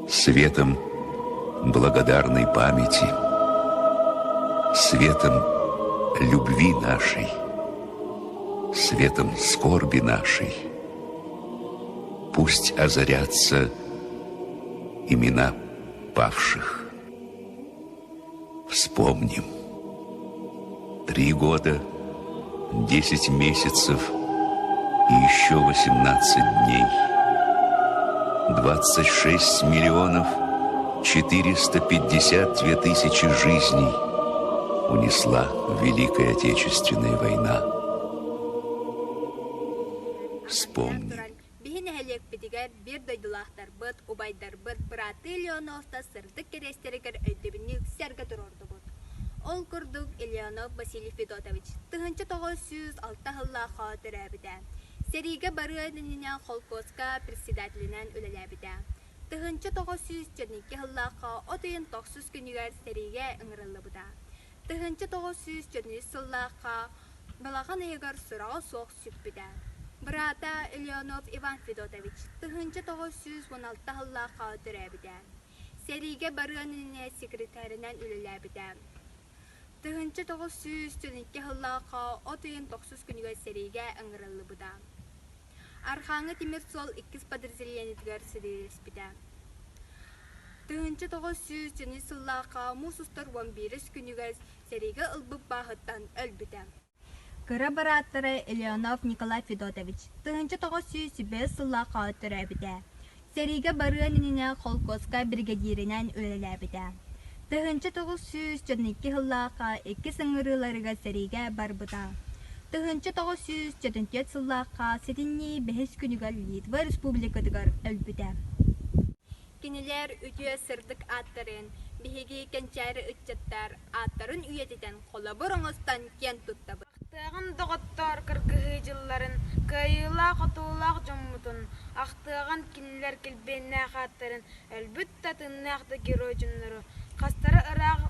Светом благодарной памяти, светом любви нашей, светом скорби нашей. Пусть озарятся имена павших. Вспомним. Три года, 10 месяцев и еще 18 дней. 26 миллионов 452 тысячи жизней унесла Великая Отечественная война. Вспомним. Биһи нэһилиэкпитигэр биир дойдулаахтарбыт, убайдарбыт бырааттыы Леоновтар сырдык кэриэстэригэр өйдөбүнньүк сэргэ туруордубут. Ол курдук Леонов Василий Федотович 1906 сыллаахха төрөөбүтэ. Сэриигэ барыан иннинэ холкуоска председателинэн үлэлээбитэ. 1942 сыллаахха от ыйын тохсус күнүгэр сэриигэ ыҥырыллыбыта. 1943 сыллаахха балаҕан ыйыгар сураҕа суох сүппүтэ. Быраата Леонов Иван Федотович 1916 сыллаахха төрөөбүтэ. Сэриигэ барыан иннинэ секретарынан үлэлээбитэ. 1942 сыллаахха от ыйын тохсус күнүгэр сэриигэ ыҥырыллыбыта. Архааҥҥы тимир суол иккис подразделениетыгар сэриилэспитэ. 1903 сыллаахха муус устар уон биирис күнүгэр сэриигэ ылбыт бааһыттан өлбүтэ. Кыра бырааттара Леонов Николай Федотович 1905 сыллаахха төрөөбүтэ. Сэриигэ барыан иннинэ холкуоска биригэдьииринэн үлэлээбитэ. 1942 сыллаахха иккис ыҥырыыларыгар сэриигэ барбыта. 1944 сыллаахха сэтинньи бэһис күнүгэр Литва Республикатыгар өлбүтэ. Кинилэр үтүө сырдык ааттарын биһиги кэнчээри ыччаттар ааттарын үйэтитэн холобур оҥостон киэн туттабыт. Ахтыаҕын доҕоттоор кыргыһыы дьылларын, кыайыылаах-хотуулаах дьоммутун, ахтыаҕын кинилэр килбиэннээх ааттарын, өлбүт да тыыннаах да герой дьоннору, хастара ыраах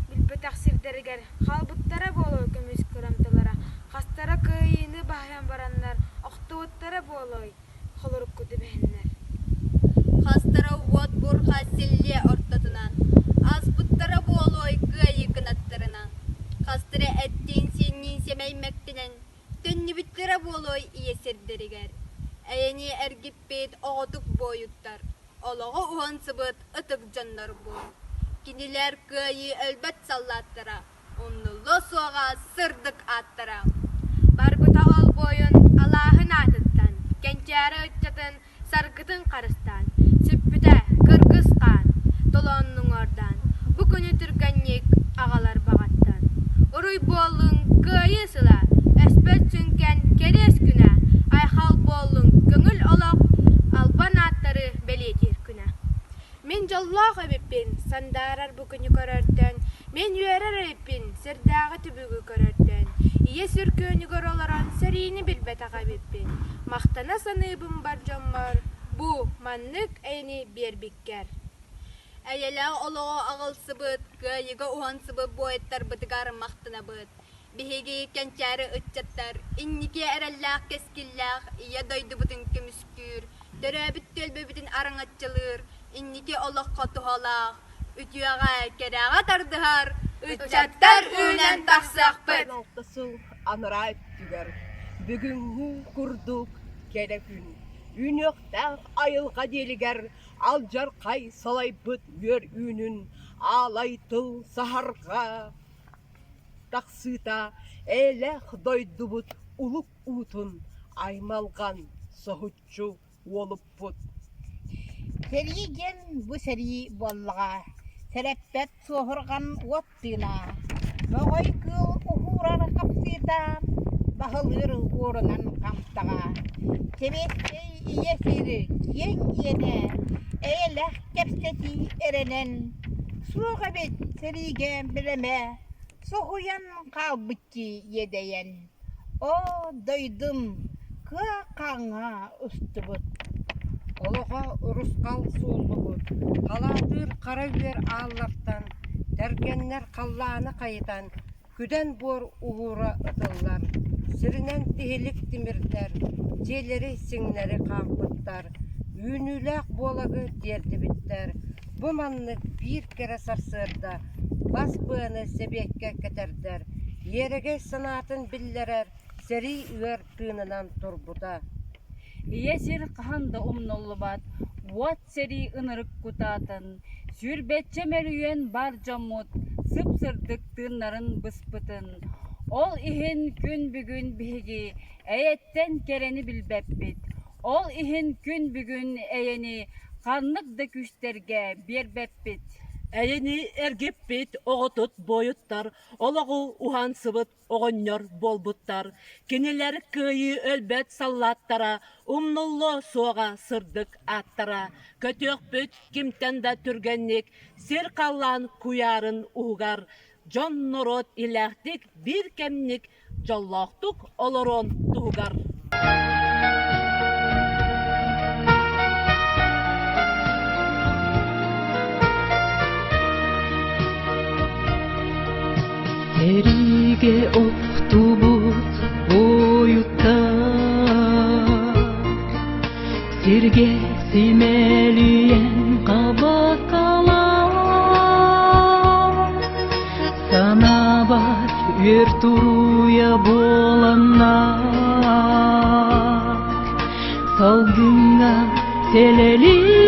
билбэтэх сирдэригэр хаалбыттара буолуой көмүс кырамталара, хастара кыайыыны баһыйан бараннар охтубуттара буолуой холорукку түбэһэннэр. Хастара уот бурха силлиэ ортотунан, ааспыттара буолуой кыайыы кынаттарынан, хастара эттиин-сиинниин сэмэй мэктинэн, төннүбүттэрэ буолуой ийэ сирдэригэр. Эйэни эргиппит оҕотук буойуттар, олоҕу уһансыбыт ытык дьоннорбут. Кинилэр кыайыы өлбөт саллааттара, умнуллуо суоҕа сырдык ааттара. Барбыта ол буойун алааһын аатыттан, кэнчээри ыччатын саргытын харыстаан, сүппүтэ кыргыс хаан, толооннуҥордаан, бу күнү түргэнник аҕалар баҕаттан. Уруй буоллун кыайыы сыла, өспөт сүҥкэн кэриэс күнэ, айхал буоллун көҥүл олох, албан ааттары бэлиэтиир күнэ. Мин дьоллоох эбиппин, сандаарар бу күнү көрөртөн, мин үөрэр эбиппин, сирдээҕи түбүгү көрөртөн, ийэ сүргүөнүгэр олорон сэриини билбэтэх эбиппин, махтана саныыбын бар дьоммор, бу маннык эйэни биэрбиккэр. Эйэлээх олоҕу аҕалсыбыт, кыайыыга уһансыбыт буойуттарбытыгар махтанабыт. Биһиги кэнчээри ыччаттар инники эрэллээх кэскиллээх Ийэ дойдубутун көмүскүүр, төрөөбүт түөлбэбитин араҥаччылыыр, инники олоххо туһалаах, үтүөҕэ, кэрэҕэ тардыһар ыччаттар үүнэн тахсыахпыт. Алта сыл анараа өттүгэр бүгүҥҥү курдук кэрэ күн үүнүөхтээх айылҕа диэлигэр алдьархай салайбыт үөр үүнүн аалай тыл саһарҕа тахсыыта эйэлээх дойдубут улук уутун аймалҕан соһуччу уолуппут. Сэрии диэн бу сэрии буоллаҕа, сэрэппэт суоһурҕан уот тыына, моҕой кыыл уһуурар хапсыыта, баһылыыр уорунан хамсаҕа, сэбиэскэй ийэ сир киэҥ иэнэ, эйэлээх кэпсэтии эрэнэн, суох эбит сэриигэ бэлэмэ, соһуйан хаалбыччы иэдэйэн Оо, дойдум кыа хааҥҥа устубут Олоҕо урусхал сууллубут, халаатыыр хара үөр ааллартан, тэргэннэр халлааны хайытан, күдэн буор уһуура ытыллар, сиринэн тиһилик тимирдэр, дьиэлэри сиҥнэри хаампыттар. Үүнүүлээх буолагы тиэрдибиттэр. Бу маннык биир кэрэ сарсыарда бас быаны сэбиэккэ кэтэрдэр, иэрэгэй санаатын биллэрэр сэрии ыар тыынынан турбута. Ийэ сир хаһан да умнуллубат, уот сэрии ынырык кутаатын, сүүрбэччэ мөлүйүөн бар дьоммут сып-сырдык тыыннарын быспытын. Ол иһин күн бүгүн биһиги эйэттэн кэрэни билбэппит. Ол иһин күн бүгүн эйэни ханнык да күүстэргэ биэрбэппит. Эйэни эргиппит оҕотут буойуттар олоҕу уһансыбыт оҕонньор буолбуттар. Кинилэр кыайыы өлбөт саллааттара, умнуллуо суоҕа сырдык ааттара. Көтүөхпүт кимтэн да түргэнник сир-халлаан куйаарын уһугар дьон-норуот илээхтик биир кэмник дьоллоохтук олоруон туһугар. Сэриигэ охтубут буойуттар Сиргэ симэлийэн хабакалар Санаабар үөр туруйа буоланнар Салгыҥҥа сэлэлии.